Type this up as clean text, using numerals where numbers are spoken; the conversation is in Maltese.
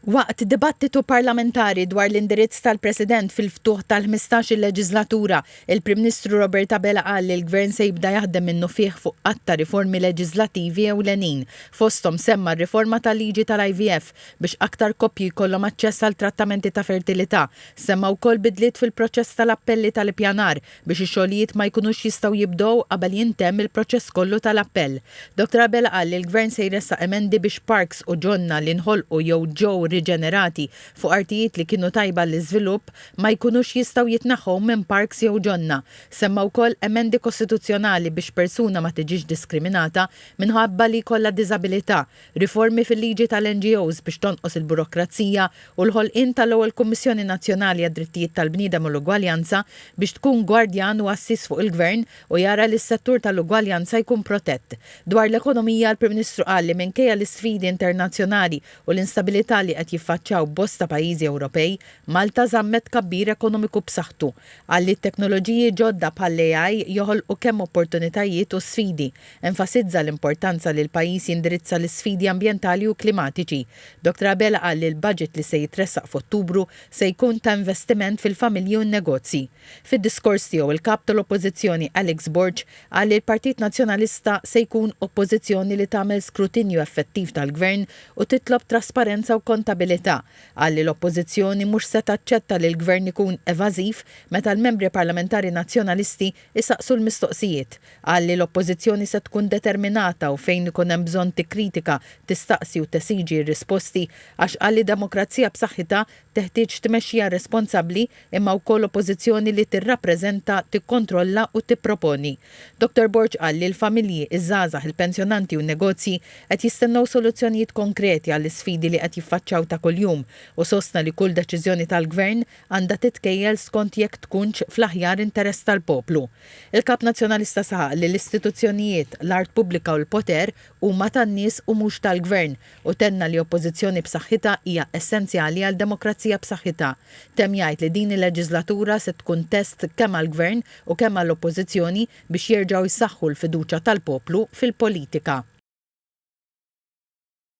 Waqt dibattitu parlamentari dwar l-indirizz tal-President fil-ftuħ tal-15-il leġiżlatura, il-Prim Ministru Robert Abela qal li l-Gvern se jibda jaħdem minnufih fuq għadd ta' riformi leġiżlativi ewlenin. Fosthom semma r-riforma tal-liġi tal-IVF biex aktar koppji jkollhom aċċess għal trattamenti ta' fertilità. Semma wkoll bidliet fil-proċess tal-appelli tal-ippjanar biex ix-xogħlijiet ma jkunux jistgħu jibdew qabel jintemm il-proċess kollu tal-appell. Dottor Abela qal li l-Gvern se jressaq emendi biex parks u ġonna li nħolqu jew ġew riġenerati fuq artijiet li kienu tajba għall-iżvilupp ma jkunux jistgħu jitneħħew minn parks jew ġonna. Semma wkoll emendi kostituzzjonali biex persuna ma tiġix diskriminata minħabba li jkollha diżabilità, riformi fil-liġi tal-NGOs biex tonqos il-burokrazija u l-ħolqien tal-ewwel Kummissjoni Nazzjonali għad-Drittijiet tal-Bniedem u l-Ugwaljanza biex tkun gwardjan u għassies fuq il-Gvern u jara li s-settur tal-ugwaljanza jkun protett. Dwar l-ekonomija, l-Prim Ministru qal li minkejja l-isfidi internazzjonali u l-instabilità li qed jiffaċċjaw bosta pajjiżi Ewropej, Malta żammet tkabbir ekonomiku b'saħħtu. Qal li t-teknoloġiji ġodda bħall-AI joħolqu kemm opportunitajiet u sfidi. Enfasizza l-importanza li l-pajjiż jindirizza l-isfidi ambjentali u klimatiċi. Dottor Abela qal li l-budget li se jitressaq f'Ottubru se jkun ta' investiment fil-familji u n-negozji. Fid-diskors tiegħu il-Kap tal-Oppożizzjoni Alex Borg qal li l-Partit Nazzjonalista se jkun Oppożizzjoni li tagħmel skrutinju effettiv tal-Gvern u titlob trasparenza u kontabilità. Qal li l-Oppożizzjoni mhux se taċċetta li l-Gvern ikun evażiv meta l-Membri Parlamentari Nazzjonalisti isaqsu l-mistoqsijiet. Qal li l-Oppożizzjoni se tkun determinata u fejn ikun hemm bżonn tikkritika, tistaqsi u tesiġi r-risposti għax qal li demokrazija b'saħħitha teħtieġ tmexxija responsabbli imma wkoll Oppożizzjoni li tirrappreżenta, tikkontrolla u tipproponi. Dottor Borg qal li l-familji, iż-żgħażagħ, il-pensjonanti u n-negozji qed jistennew soluzzjonijiet konkreti għall-isfidi li qed jiffaċċjaw ta' kuljum u sostna li kull deċiżjoni tal-Gvern għandha titkejjel skont jekk tkunx fl-aħjar interess tal-poplu. Il-Kap Nazzjonalista saħaq li l-istituzzjonijiet, l-art pubblika u l-poter huma tan-nies u mhux tal-Gvern u tenna li Oppożizzjoni b'saħħitha hija essenzjali għal demokrazija b'saħħitha. Temm jgħid li din il-leġiżlatura se tkun test kemm għall-Gvern u kemm għall-Oppożizzjoni biex jerġgħu jsaħħu l-fiduċja tal-poplu fil-politika.